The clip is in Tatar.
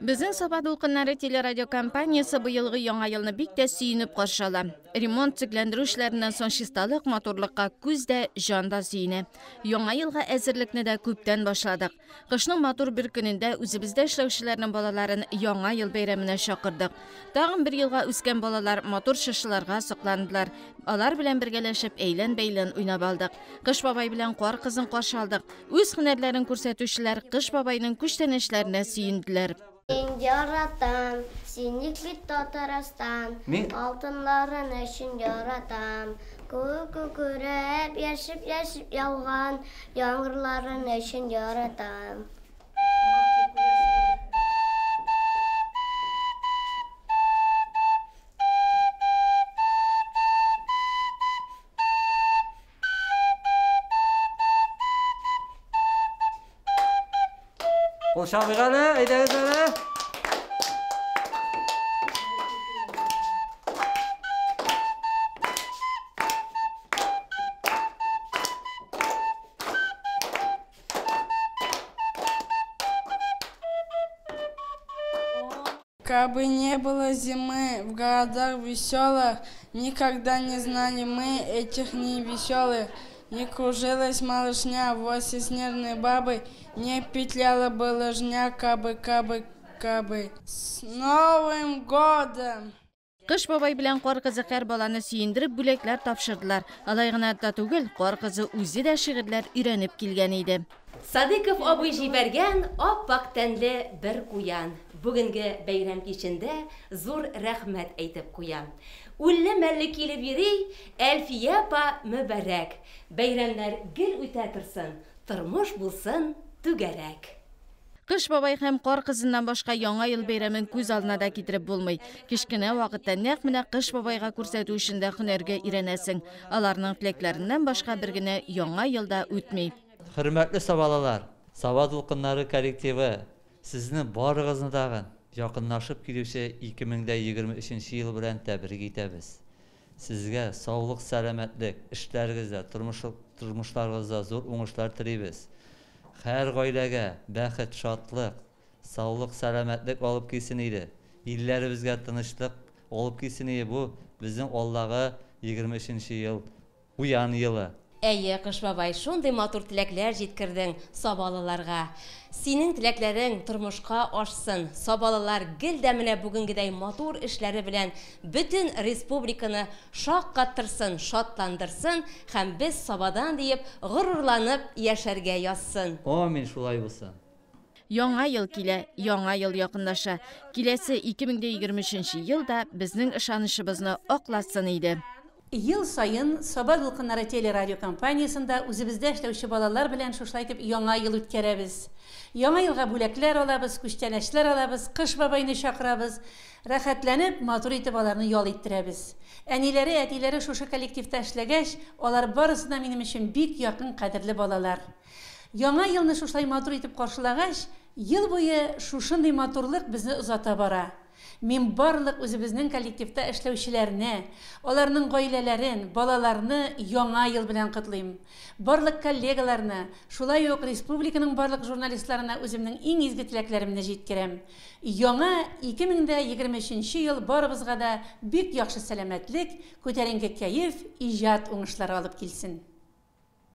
Безнең Саба дулкыннары телерадиокомпаниясе быелгы Яңа елны бик тә сөенеп каршы ала. Ремонт, төзекләндерү эшләреннән соң чисталык, матурлыкка күз дә, җан да сөенә. Яңа елга әзерлекне дә күптән башладык. Кышның матур бер көнендә үзебездә эшләүчеләрнең балаларын Яңа ел бәйрәменә чакырдык. Тагын бер елга үскән балалар матур чыршыларга сокландылар. Алар белән бергәләшеп әйлән-бәйлән уйнап алдык. Кыш бабай белән Кар кызын каршы алдык. Үз һөнәрләрен күрсәтүчеләр Кыш бабайның күчтәнәчләренә сөенделәр. Мин яратам сине бит Татарстан, Алтыннарын өчен яратам. Күк күкрәп, яшеп-яшеп яуган Яңгырларын өчен яратам. Кул чабыйк әле, әйдәгез әле. Кабы не было зимы в городах веселых, Никогда не знали мы этих дней веселых. Не кружилась малышня возле снежной бабы, Не петляла бы лыжня, кабы, кабы, кабы. С Новым годом! Кыш бабай белән Кар кызы һәр баланы сөендереп бүләкләр тапшырдылар. Алай гына да түгел, Кар кызы үзе дә шигырьләр өйрәнеп килгән иде. Садыйков абый җибәргән ап-ак тәнле бер куян. Бүгенге бәйрәм кичендә зур рәхмәт әйтеп куям. Үлле-мәлле килеп йөри, Әлфия апа мөбарәк! Бәйрәмнәр гел үтә торсын, тормыш булсын түгәрәк! Кыш бабай һәм Кар кызыннан башка Яңа ел бәйрәмен күз алдына да китереп булмый. Кечкенә вакытта нәкъ менә Кыш бабайга күрсәтү өчен дә һөнәргә өйрәнәсең. Аларның теләкләреннән башка бер генә Яңа ел да үтми. Хөрмәтле сабалылар! Саба дулкыннары коллективы сезне барыгызны тагын якынлашып килүче 2023 нче ел белән тәбрик итәбез. Сезгә саулык-сәламәтлек, эшләрегездә, тормышларыгызда зур уңышлар телибез. Һәр гаиләгә бәхет, шатлык, саулык-сәламәтлек алып килсен иде. Илләребезгә тынычлык алып килсен ие бу безнең алдагы 23 нче ел. Куян елы. Әйе, Кыш бабай, шундый матур теләкләр җиткердең сабалыларга. Синең теләкләрең тормышка ашсын, сабалылар гел дә менә бүгенгедәй матур эшләре белән бөтен республиканы шаккаттырсын, шатландырсын һәм без Сабадан диеп горурланып яшәргә язсын. Амин, шулай булсын. Яңа ел килә, яңа ел якынлаша. Киләсе 2023 нче ел да безнең ышанычыбызны акласын иде. Ел саен Саба дулкыннары телерадиокомпаниясендә үзебездә эшләүче балалар белән шушылай итеп Яңа ел үткәрәбез. Яңа елга бүләкләр алабыз, күчтәнәчләр алабыз, Кыш бабайны чакырабыз. Рәхәтләнеп, матур итеп аларны ял иттерәбез. Әниләре, әтиләре шушы коллективта эшләгәч, алар барысы да минем өчен бик якын, кадерле балалар. Яңа елны шушылай матур итеп каршылагач, ел буе шушындый матурлык безне озата бара. Мин барлык үзебезнең коллективта эшләүчеләрне, аларның гаиләләрен, балаларны Яңа ел белән котлыйм. Барлык коллегаларны, шулай ук республиканың барлык журналистларына үземнең иң изге теләкләремне җиткерәм. Яңа 2023 нче ел барыбызга да бик яхшы сәламәтлек, күтәренке кәеф, иҗат уңышлары алып килсен.